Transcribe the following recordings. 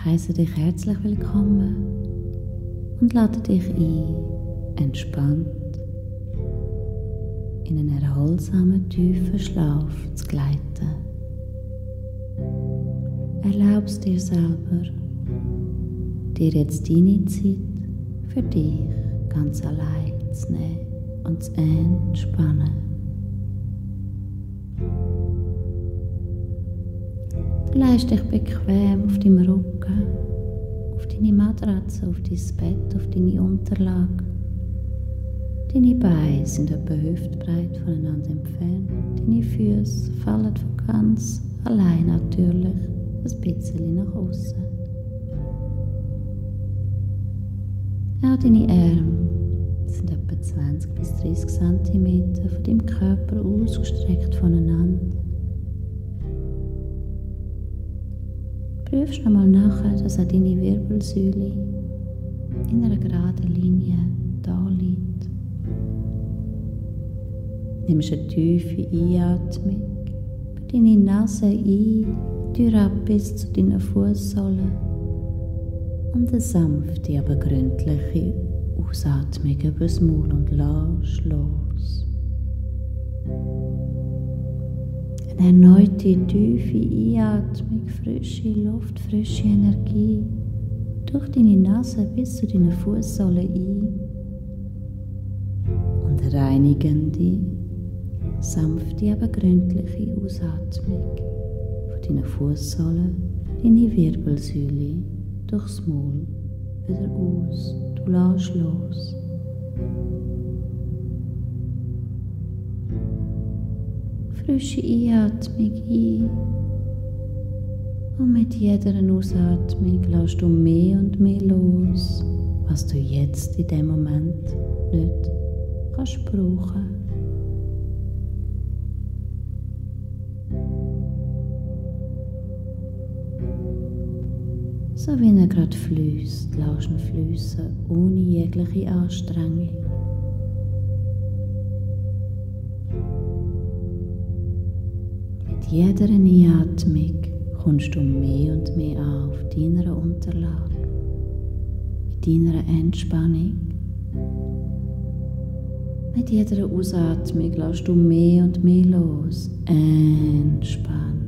Ich heiße dich herzlich willkommen und lade dich ein, entspannt in einen erholsamen, tiefen Schlaf zu gleiten. Erlaubst dir selber, dir jetzt deine Zeit für dich ganz allein zu nehmen und zu entspannen. Du legst dich bequem auf deinem Rücken, auf deine Matratze, auf dein Bett, auf deine Unterlage. Deine Beine sind etwa hüftbreit voneinander entfernt. Deine Füße fallen von ganz allein natürlich ein bisschen nach außen. Auch deine Arme sind etwa 20 bis 30 cm von deinem Körper ausgestreckt voneinander. Prüfst nochmal nachher, dass auch deine Wirbelsäule in einer geraden Linie da liegt. Nimmst eine tiefe Einatmung über deine Nase ein, Tür ab bis zu deinen Fußsohlen und eine sanfte, aber gründliche Ausatmung über das Maul und lass los. Eine erneute tiefe Einatmung, frische Luft, frische Energie durch deine Nase bis zu deinen Fußsohlen ein und eine reinigende, sanfte, aber gründliche Ausatmung von deinen Fußsohlen in die Wirbelsäule durchs Maul wieder aus. Du lässt los. Frische Einatmung ein und mit jeder Ausatmung lässt du mehr und mehr los, was du jetzt in dem Moment nicht kannst brauchen. So wie er gerade fließt, lässt ihn fließen, ohne jegliche Anstrengung. Mit jeder Einatmung kommst du mehr und mehr an auf deiner Unterlage, in deiner Entspannung. Mit jeder Ausatmung lässt du mehr und mehr los, entspannst.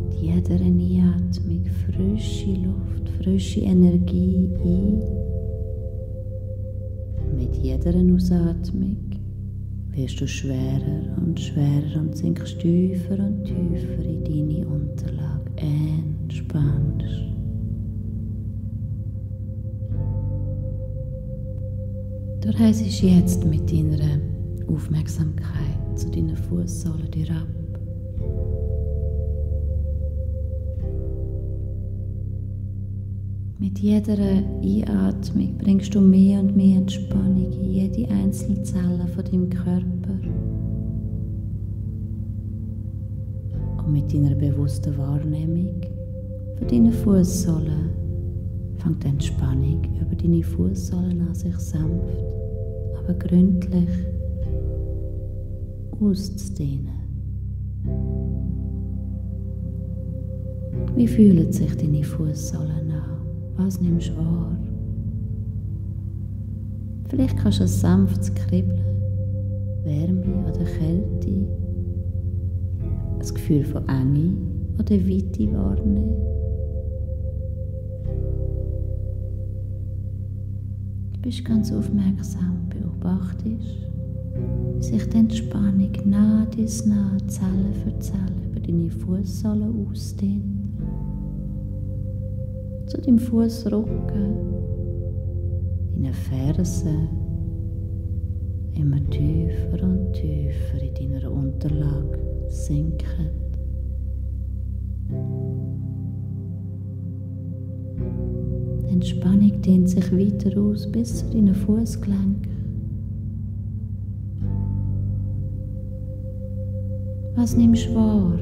Mit jeder Einatmung frische Luft, frische Energie ein. Mit jeder Ausatmung wirst du schwerer und schwerer und sinkst tiefer und tiefer in deine Unterlage. Entspannst. Du reist jetzt mit deiner Aufmerksamkeit zu deinen Fußsohlen herab. Mit jeder Einatmung bringst du mehr und mehr Entspannung in jede einzelne Zelle von deinem Körper. Und mit deiner bewussten Wahrnehmung von deinen Fußsohlen fängt die Entspannung über deine Fußsohlen an, sich sanft, aber gründlich auszudehnen. Wie fühlen sich deine Fußsohlen an? Was nimmst du wahr? Vielleicht kannst du ein sanftes Kribbeln, Wärme oder Kälte, ein Gefühl von Enge oder Weite wahrnehmen. Du bist ganz aufmerksam und beobachtest, wie sich die Entspannung nah bis nah, Zelle für Zelle über deine Fußsohlen ausdehnt. Zu deinem Fußrücken, deinen Fersen, immer tiefer und tiefer in deiner Unterlage sinken. Die Entspannung dehnt sich weiter aus bis zu deinen Fußgelenken. Was nimmst du wahr?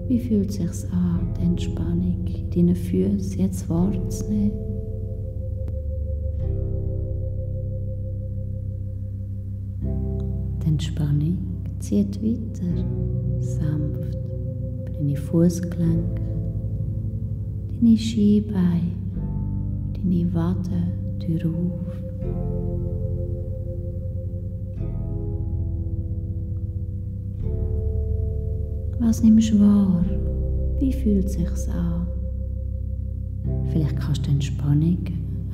Wie fühlt es sich an, die Entspannung in deinen Füßen jetzt wahrzunehmen? Die Entspannung zieht weiter, sanft über deine Fußgelenke, deine Schienbeine, deine Waden, Tür auf. Was nimmst du wahr? Wie fühlt es sich an? Vielleicht kannst du Entspannung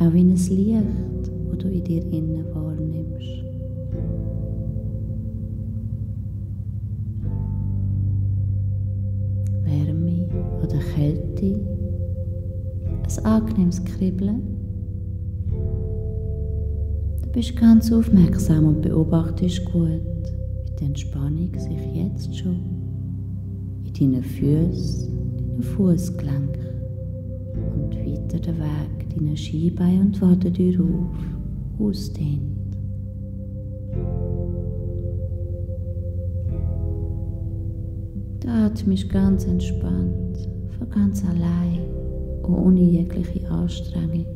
auch wie ein Licht, das du in dir innen wahrnimmst. Wärme oder Kälte, ein angenehmes Kribbeln. Du bist ganz aufmerksam und beobachtest gut, wie die Entspannung sich jetzt schon in deinen Füßen, deinen Fußgelenken und weiter den Weg deiner Schienbeine und Wadentür auf ausdehnt. Du atmest ganz entspannt, von ganz allein, ohne jegliche Anstrengung.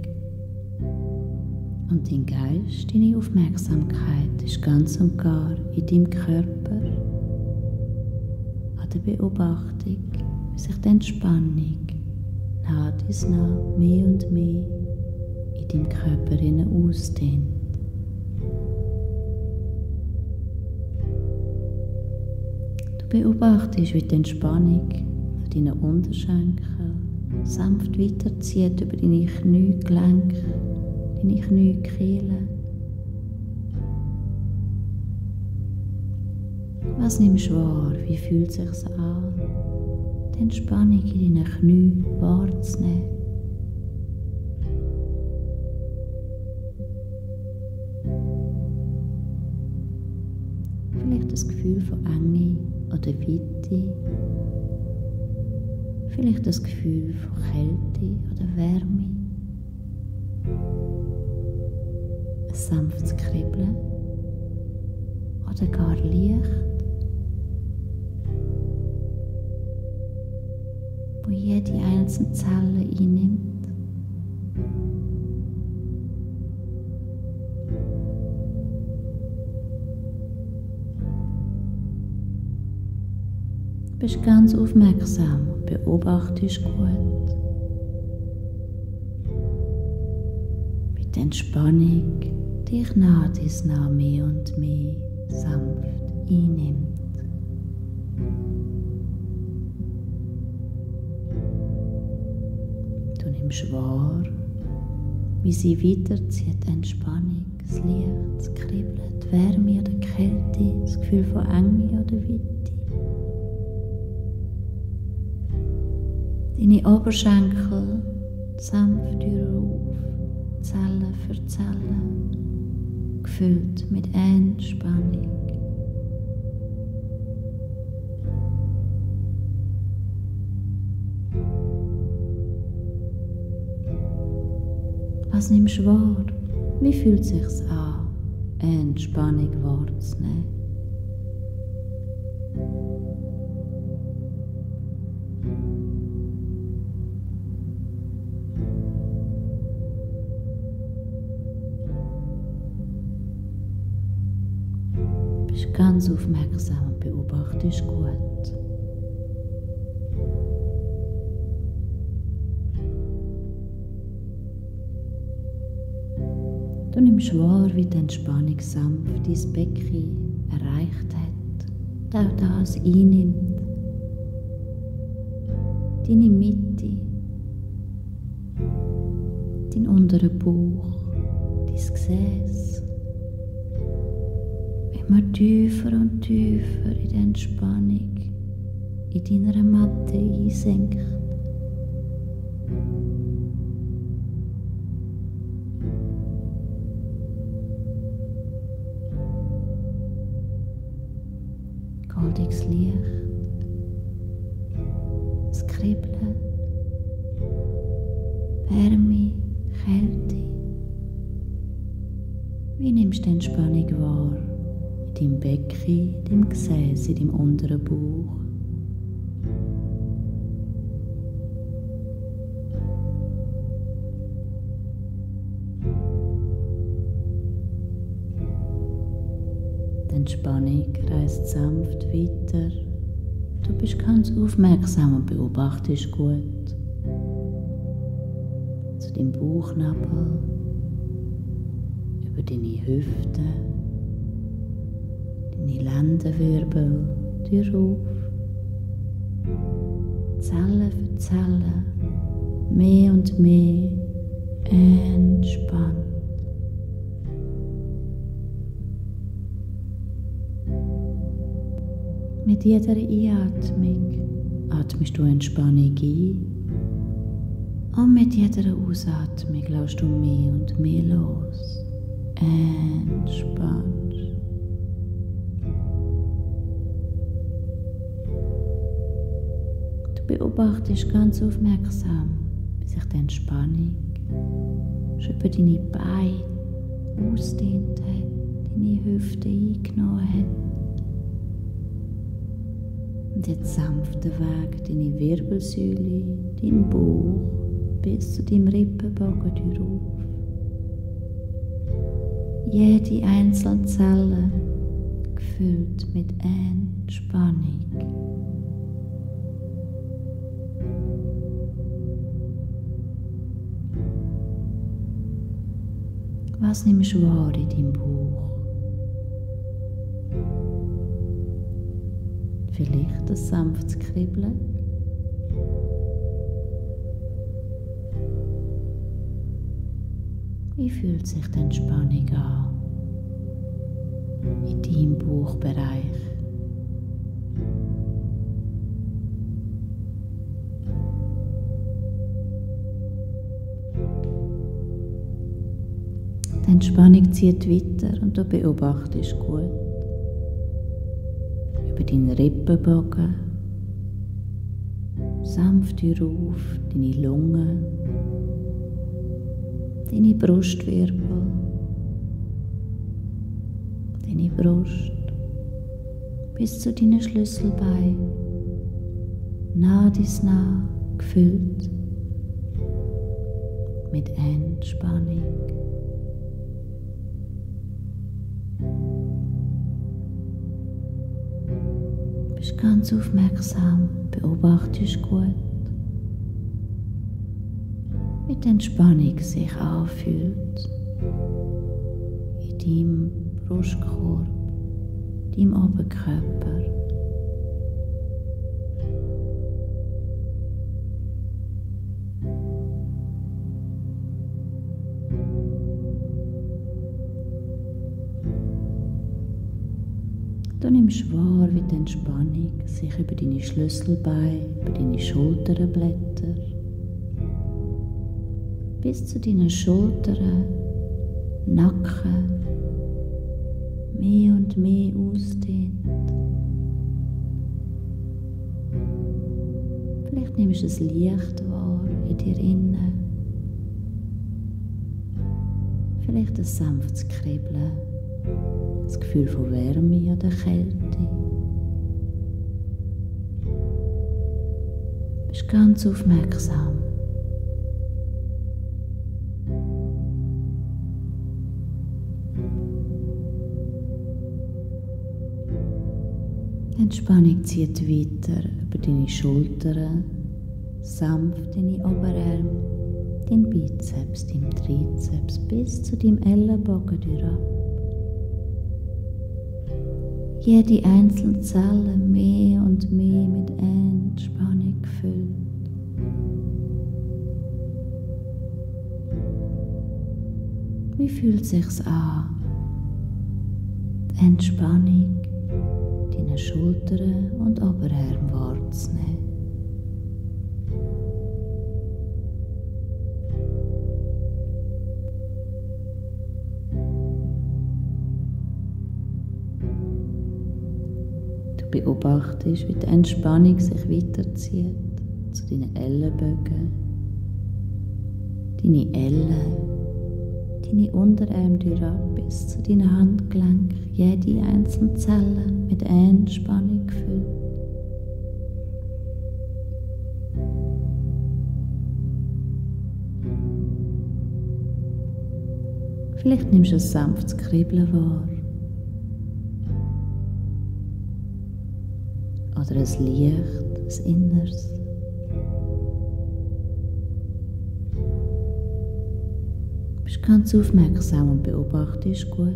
Und dein Geist, deine Aufmerksamkeit ist ganz und gar in deinem Körper, an der Beobachtung, wie sich die Entspannung nach dies nach mehr und mehr in deinem Körper ausdehnt. Du beobachtest, wie die Entspannung von deinen Unterschenkeln sanft weiterzieht über deine Kniegelenke, deine Kniekehle. Was nimmst du wahr? Wie fühlt es sich an, die Entspannung in deinen Knien wahrzunehmen? Vielleicht das Gefühl von Enge oder Weite. Vielleicht das Gefühl von Kälte oder Wärme. Ein sanftes Kribbeln oder gar Licht, wo jede einzelne Zelle einnimmt. Du bist ganz aufmerksam und beobachtest gut, wie die Entspannung dich nach dies nach mehr und mehr sanft einnimmt. Du nimmst wahr, wie sie weiterzieht, die Entspannung, das Licht, das Kribbeln, die Wärme oder die Kälte, das Gefühl von Enge oder Weite. Deine Oberschenkel sanft auf, Zelle für Zelle, gefüllt mit Entspannung. Was nimmst du wahr? Wie fühlt es sich an, Entspannung wahrzunehmen? Du bist ganz aufmerksam und beobachtest gut. Du nimmst wahr, wie die Entspannung sanft dein Becken erreicht hat und auch das einnimmt. Deine Mitte, dein unteren Bauch, dein Gesäß. Immer tiefer und tiefer in die Entspannung in deiner Matte einsenkt. Goldiges Licht, das Kribbeln, Wärme, Kälte. Wie nimmst du die Entspannung wahr? In deinem Becken, in deinem Gesäß, in deinem unteren Bauch. Die Entspannung reist sanft weiter. Du bist ganz aufmerksam und beobachtest gut. Zu deinem Bauchnabel, über deine Hüfte, deine Lendenwirbel, die rauf. Zelle für Zelle, mehr und mehr entspannt. Mit jeder Einatmung atmest du Entspannung ein und mit jeder Ausatmung lässt du mehr und mehr los. Entspannt. Du beobachtest ganz aufmerksam, wie sich die Entspannung schon über deine Beine ausdehnt hat, deine Hüfte eingenommen hat. Und jetzt sanft den Weg, deine Wirbelsäule, deinen Bauch bis zu deinem Rippenbogen herauf. Jede einzelne Zelle gefüllt mit Entspannung. Was nimmst du wahr in deinem Bauch? Vielleicht ein sanftes Kribbeln. Wie fühlt sich die Entspannung an in deinem Bauchbereich? Die Entspannung zieht weiter und du beobachtest gut über deinen Rippenbogen, sanft herauf, deine Lungen, deine Brustwirbel, deine Brust bis zu deinen Schlüsselbeinen, nah dies nah gefüllt mit Entspannung. Du bist ganz aufmerksam, beobachtest gut, wie die Entspannung sich anfühlt in deinem Brustkorb, deinem Oberkörper. Du nimmst wahr, wie die Entspannung sich über deine Schlüsselbeine, über deine Schultern blättert, bis zu deinen Schultern, Nacken, mehr und mehr ausdehnt. Vielleicht nimmst du ein Licht wahr in dir innen, vielleicht ein sanftes Kribbeln, das Gefühl von Wärme oder Kälte. Du bist ganz aufmerksam. Die Entspannung zieht weiter über deine Schultern, sanft deine Oberarme, dein Bizeps, dein Trizeps bis zu deinem Ellenbogen herab. Jede einzelne Zelle mehr und mehr mit Entspannung gefüllt. Wie fühlt es sich an? Die Entspannung, deine Schultern und Oberarme wahrzunehmen. Du beobachtest, wie die Entspannung sich weiterzieht zu deinen Ellenbögen, deine Ellen, deine Unterarme herab bis zu deinen Handgelenken, jede einzelne Zelle mit Entspannung gefüllt. Vielleicht nimmst du ein sanftes Kribbeln wahr. oder ein Licht, ein Inneres. Du bist ganz aufmerksam und beobachtest gut.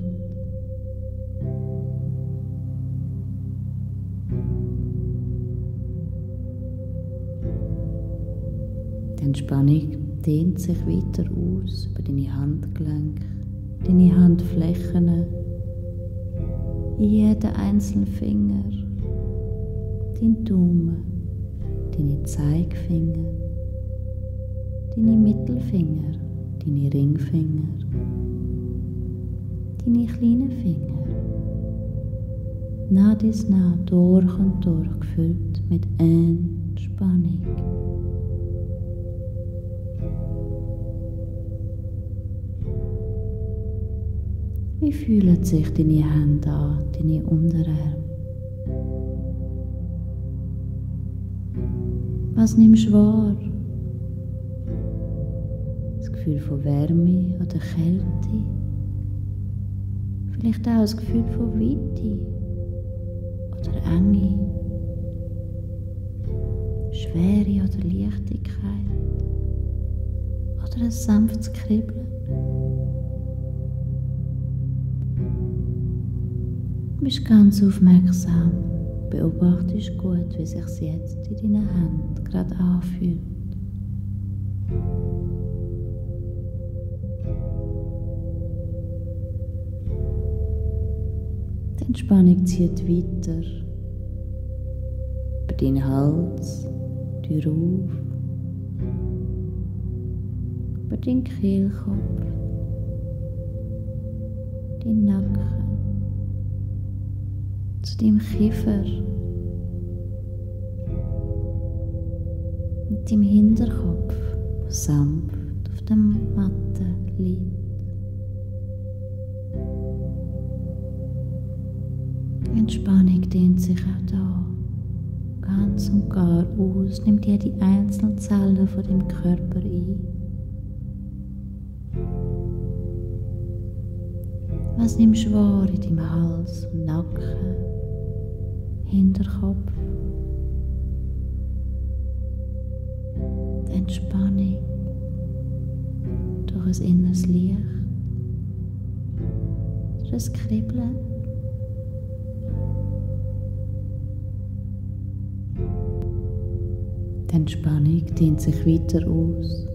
Die Entspannung dehnt sich weiter aus über deine Handgelenke, deine Handflächen, jeden einzelnen Finger, dein Daumen, deine Zeigefinger, deine Mittelfinger, deine Ringfinger, deine kleinen Finger. Nah bis nah, durch und durch, gefüllt mit Entspannung. Wie fühlen sich deine Hände an, deine Unterarme? Was nimmst du wahr? Das Gefühl von Wärme oder Kälte? Vielleicht auch das Gefühl von Weite oder Enge? Schwere oder Leichtigkeit? Oder ein sanftes Kribbeln? Du bist ganz aufmerksam, beobachtest gut, wie sich es jetzt in deinen Händen gerade anfühlt. Die Entspannung zieht weiter über deinen Hals, die Rufe, über deinen Kehlkopf, deinen Nacken, zu deinem Kiefer und deinem Hinterkopf, der sanft auf der Matte liegt. Die Entspannung dehnt sich auch da ganz und gar aus, nimmt jede einzelne Zelle von deinem Körper ein. Was nimmst du wahr in deinem Hals und Nacken, Hinterkopf? Die Entspannung durch ein inneres Licht, durch ein Kribbeln. Die Entspannung dehnt sich weiter aus.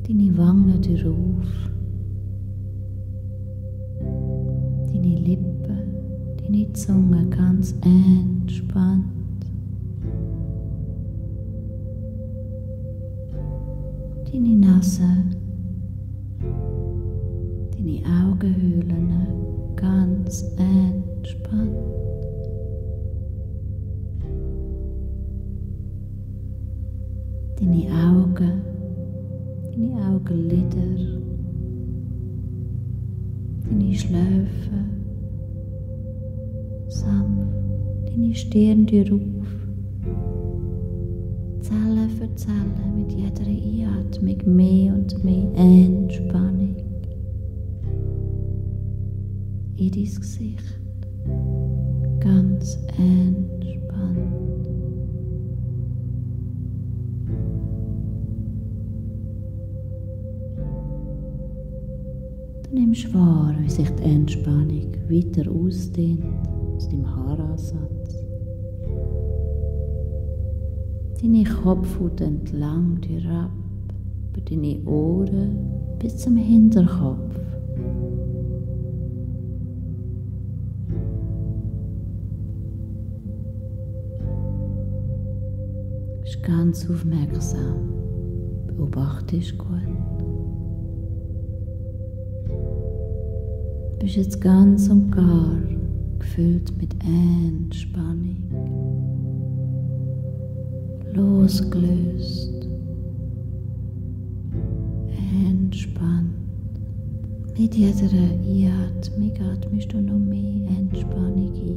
Deine Wangen darauf. Deine Lippen, deine Zunge ganz entspannt. Deine Nase, deine Augenhöhlen ganz entspannt. Deine Augen, deine Augenlider, deine Schläfe, sanft, deine Stirn rauf, Zelle für Zelle mit jeder Einatmung mehr und mehr Entspannung in dein Gesicht, ganz entspannt. Du nimmst wahr, wie sich die Entspannung weiter ausdehnt aus deinem Haaransatz. Deine Kopfhaut entlang, herab, über deine Ohren bis zum Hinterkopf. Du bist ganz aufmerksam, beobachtest gut. Du bist jetzt ganz und gar gefüllt mit Entspannung, losgelöst, entspannt. Mit jeder Einatmung atmest du noch mehr Entspannung ein.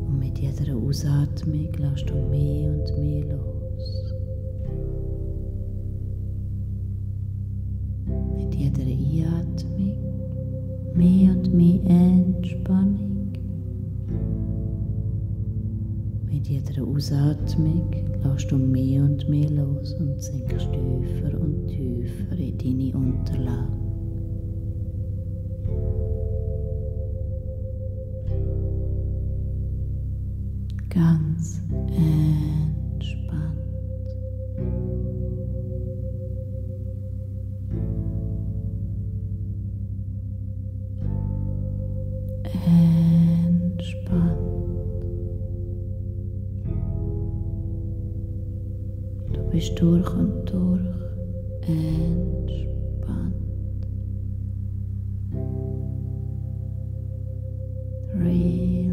Und mit jeder Ausatmung lässt du mehr und mehr los. Mit jeder Einatmung mehr und mehr Entspannung. Ausatmung lässt du mehr und mehr los und sinkst tiefer und tiefer in deine Unterlage. Ganz entspannt. Entspannt. Du bist durch und durch entspannt. Relax.